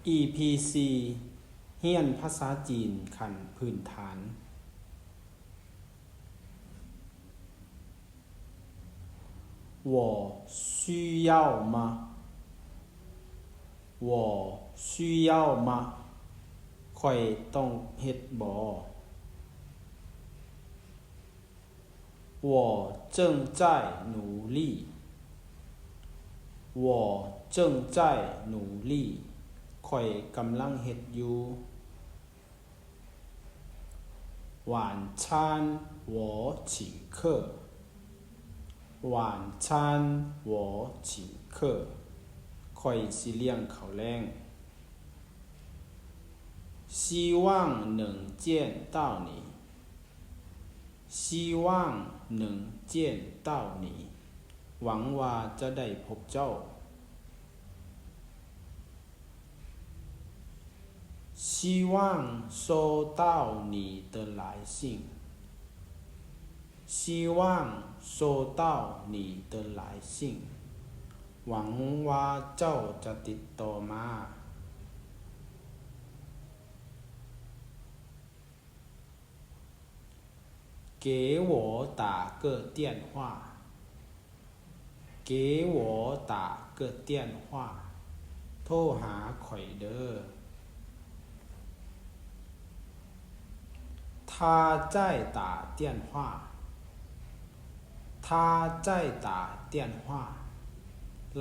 ອີພີສີ່ ຮຽນພາສາຈີນຂັ້ນພື້ນຖານ. 我需要吗？我需要吗？ຂ້ອຍຕ້ອງເຮັດບໍ່? 我正在努力。我正在努力。ຂ້ອຍກຳລັງເຮັດຢູ່. 晚餐我请客。晚餐我请客。ຂ້ອຍຊິລ້ຽງເຂົ້າແລງ. 希望能见到你。 希望能见到你。 ຫວັງວ່າຈະໄດ້ພົບເຈົ້າ. 希望收到你的来信。 希望收到你的来信。 ຫວັງວ່າເຈົ້າຈະຕິດຕໍ່ມາ. 给我打个电话。 给我打个电话。 ໂທຫາຂ້ອຍເດີ້. 他在打电话。他在打电话。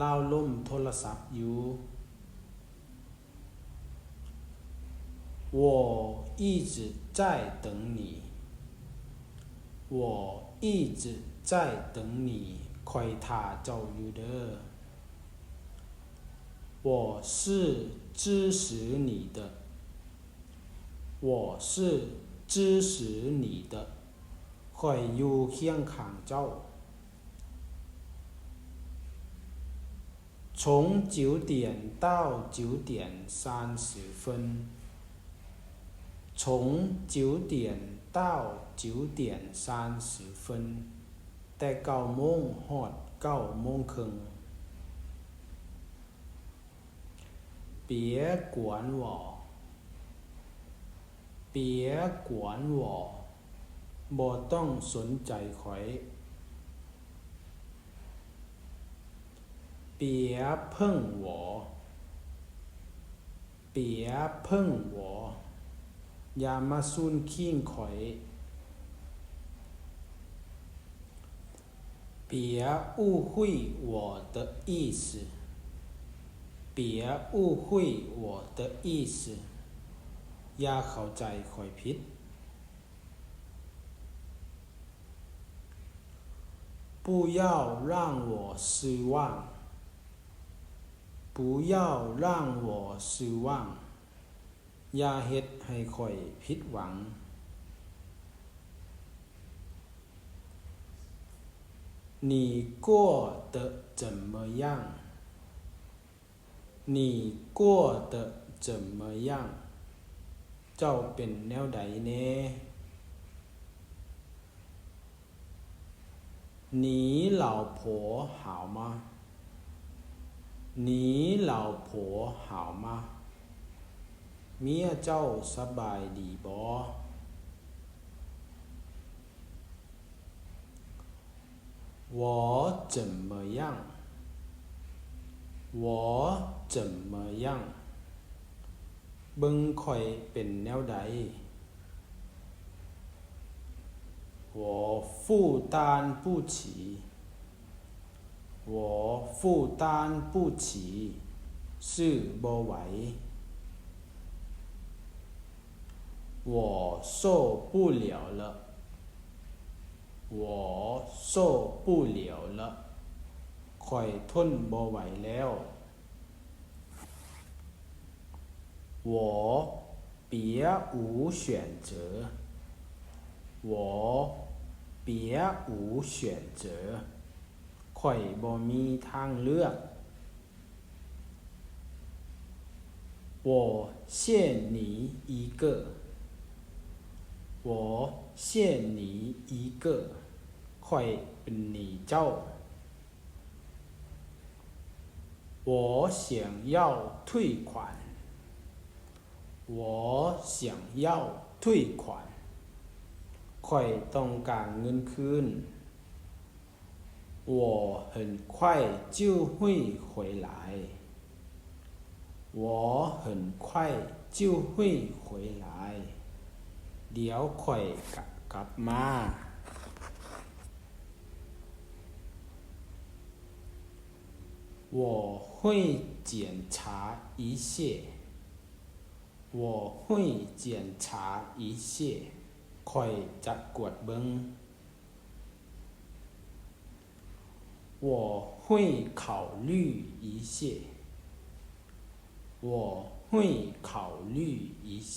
ລາວລົມໂທລະສັບຢູ່. 我一直在等你。我一直在等你。 ຂ້ອຍຖ້າເຈົ້າຢູ່ເດີ້. 我是支持你的。我是支持你的。 ຂ້ອຍຢູ່ຄຽງຂ້າງເຈົ້າ. 从九点到九点三十分。从九点到九点三十分。 ແຕ່ເກົ້າໂມງຮອດເກົ້າໂມງເຄິ່ງ. 别管我。别管我。 ບໍ່ຕ້ອງສົນໃຈຂ້ອຍ. 别碰我。 别碰我。 ຢ່າມາສູນຄີງຂ້ອຍ. 别误会我的意思。别误会我的意思。 ຢ່າເຂົ້າໃຈຂ້ອຍຜິດ. 不要让我失望。 不要让我失望。 ຢ່າເຮັດໃຫ້ຂ້ອຍຜິດຫວັງ. 你过得怎么样？你过得怎么样？ ເຈົ້າເປັນແນວໃດແດ່? 你老婆好吗？你老婆好吗？ ເມຍເຈົ້າສະບາຍດີບໍ່? 我怎么样？我怎么样？ ເບິ່ງຂ້ອຍເປັນແນວໃດ? 我负担不起。我负担不起。 ຊື້ບໍ່ໄຫວ. 我受不了了。我受不了了。 ຂ້ອຍທົນບໍ່ໄຫວແລ້ວ. 我别无选择。我别无选择。 ຂ້ອຍບໍ່ມີທາງເລືອກ. 我欠你一个。我欠你一个。 ຂ້ອຍເປັນໜີ້ເຈົ້າ. 我想要退款。我想要退款. ຂ້ອຍຕ້ອງການເງິນຄືນ. 我很快就会回来. 我很快就会回来. ດຽວຂ້ອຍກະກັບມາ. 我会检查一切. 我会检查一切. ຂ້ອຍຈະກວດເບິ່ງ. 我会考虑一切. 我会考虑一切.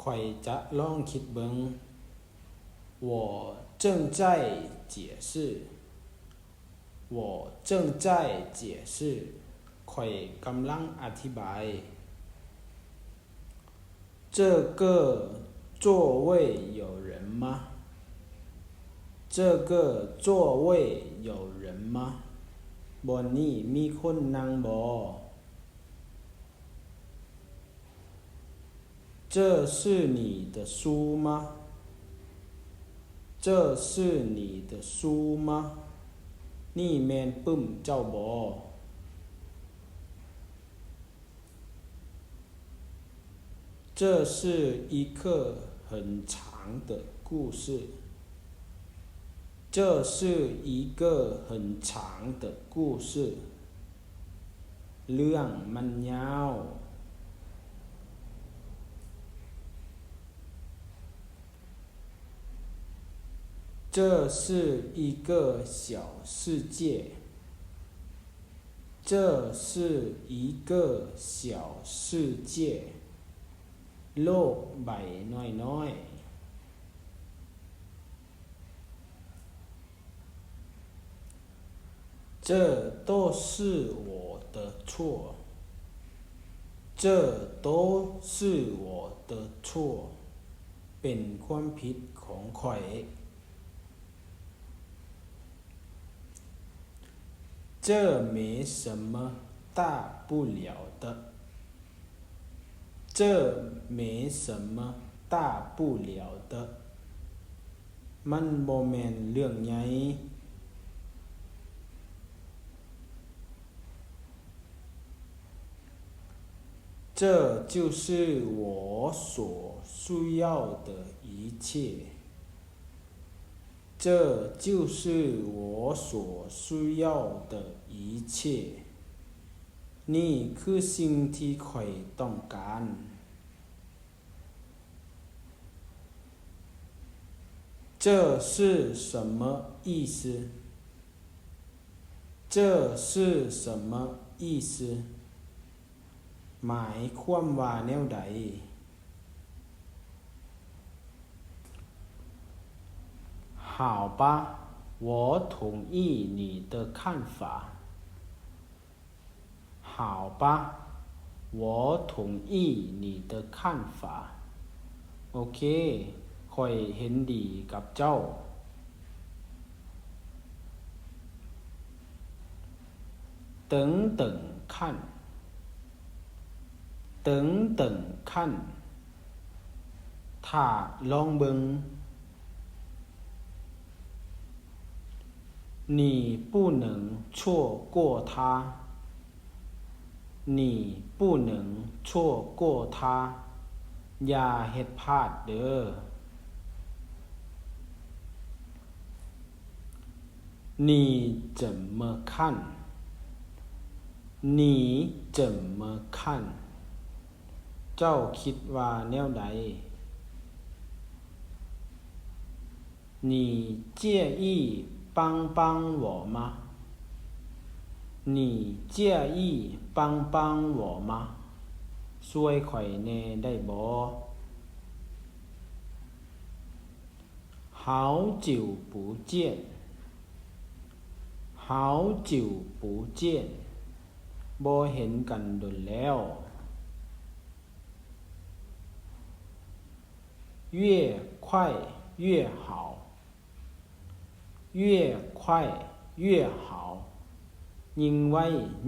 ຂ້ອຍຈະລອງຄິດເບິ່ງ. 我正在解释. 我正在解释. ຂ້ອຍກຳລັງອະທິບາຍ. 这个座位有人吗? 这个座位有人吗? ບ່ອນນີ້ມີຄົນນັ່ງບໍ່? 这是你的书吗? 这是你的书吗? ນີ້ແມ່ນປຶ້ມເຈົ້າບໍ່? 这是一个很长的故事. 这是一个很长的故事. ເລື່ອງມັນຍາວ. 这是一个小世界. 这是一个小世界. ໂລກໃບນ້ອຍໆ. 这都是我的错. 这都是我的错. ເປັນຄວາມຜິດຂອງຂ້ອຍ. 这没什么大不了的. 这没什么大不了的. ມັນບໍ່ແມ່ນເລື່ອງໃຫຍ່. 这就是我所需要的一切. 这就是我所需要的一切. ນີ້ຄືສິ່ງທີ່ຂ້ອຍຕ້ອງການ. 这是什么意思? 这是什么意思? ໝາຍຄວາມວ່າແນວໃດ? 好吧，我同意你的看法。好吧，我同意你的看法。 ໂອເຄ, ຂ້ອຍເຫັນດີກັບເຈົ້າ. 等等看，等等看， ຖ້າລອງເບິ່ງ. 你不能错过它。 你不能错过它。 ຢ່າເຮັດພາດເດີ້. 你怎么看？你怎么看？ ເຈົ້າຄິດວ່າແນວໃດ? 你介意帮帮我吗？你介意帮帮我吗？ ຊ່ວຍຂ້ອຍແດ່ໄດ້ບໍ່? 好久不见。好久不见。 ບໍ່ເຫັນກັນດົນແລ້ວ. 越快越好。 越快越好。 ຍິ່ງໄວ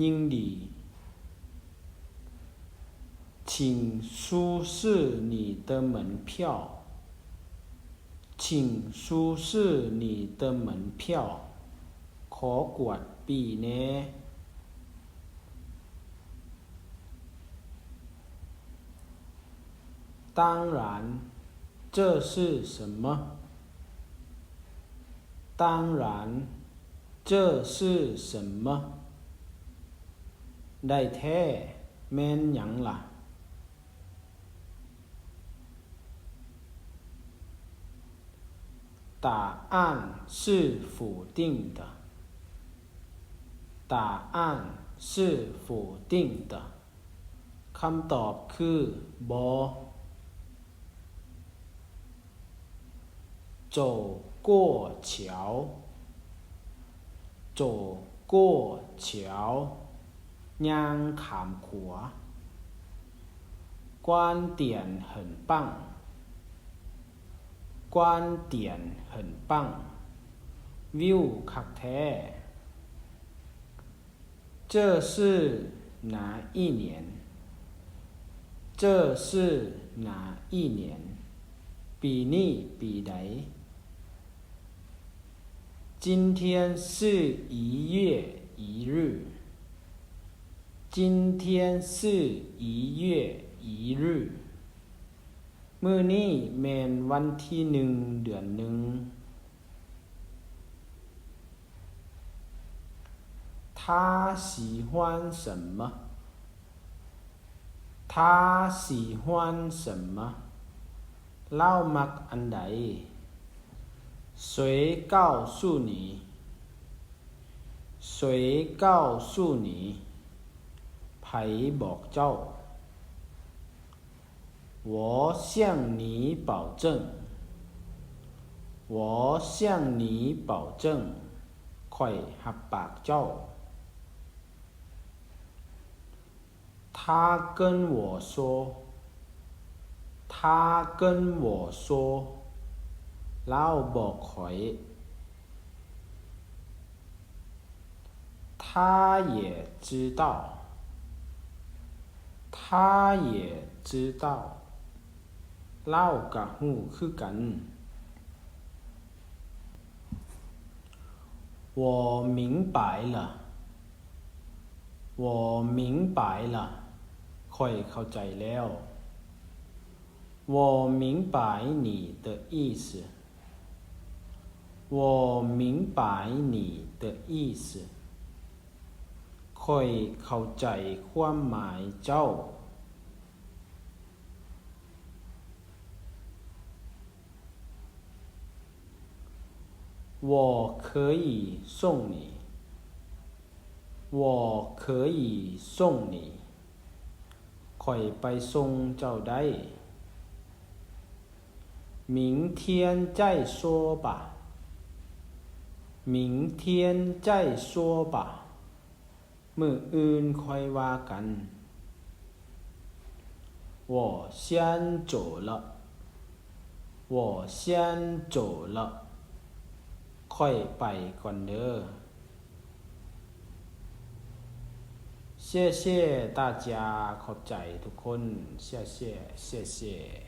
ຍິ່ງດີ. 请请出示你的门票。请出示你的门票。 ຂໍກວດປີ້ແນ່. 当然，这是什么？当然，这是什么？ ໄດ້ແທ້ ແມ່ນຫຍັງລະ? 答案是否定的。答案是否定的。 ຄຳຕອບຄືບໍ່. 走过桥。走过桥。 ຍ່າງຂ້າມຂົວ. 观点很棒。观点很棒。 ວິວຄັກແທ້. 这是哪一年？这是哪一年？ ປີນີ້ປີໃດ? 今天是一月一日。今天是一月一日。 ມື້ນີ້ແມ່ນວັນທີໜຶ່ງ ເດືອນໜຶ່ງ. 他喜欢什么？他喜欢什么？ ລາວມັກອັນໃດ? 谁告诉你？谁告诉你？ ໃຜບອກເຈົ້າ? 我向你保证。我向你保证。 ຂ້ອຍຮັບປາກເຈົ້າ. 他跟我说。他跟我说。 ລາວບອກຂ້ອຍ. 他也知道。他也知道。 ລາວກະຮູ້ຄືກັນ. 我明白了。我明白了。 ຂ້ອຍເຂົ້າໃຈແລ້ວ. 我明白你的意思。 我明白你的意思。 ຂ້ອຍເຂົ້າໃຈຄວາມໝາຍເຈົ້າ. 我可以送你。我可以送你。 ຂ້ອຍໄປສົ່ງເຈົ້າໄດ້. 明天再说吧。明天再说吧。 ມື້ອື່ນຄ່ອຍວ່າກັນ. 我先走了。我先走了。 ຂ້ອຍໄປກ່ອນເດີ້. 谢谢大家。 ຂອບໃຈທຸກຄົນ. 谢谢。谢谢。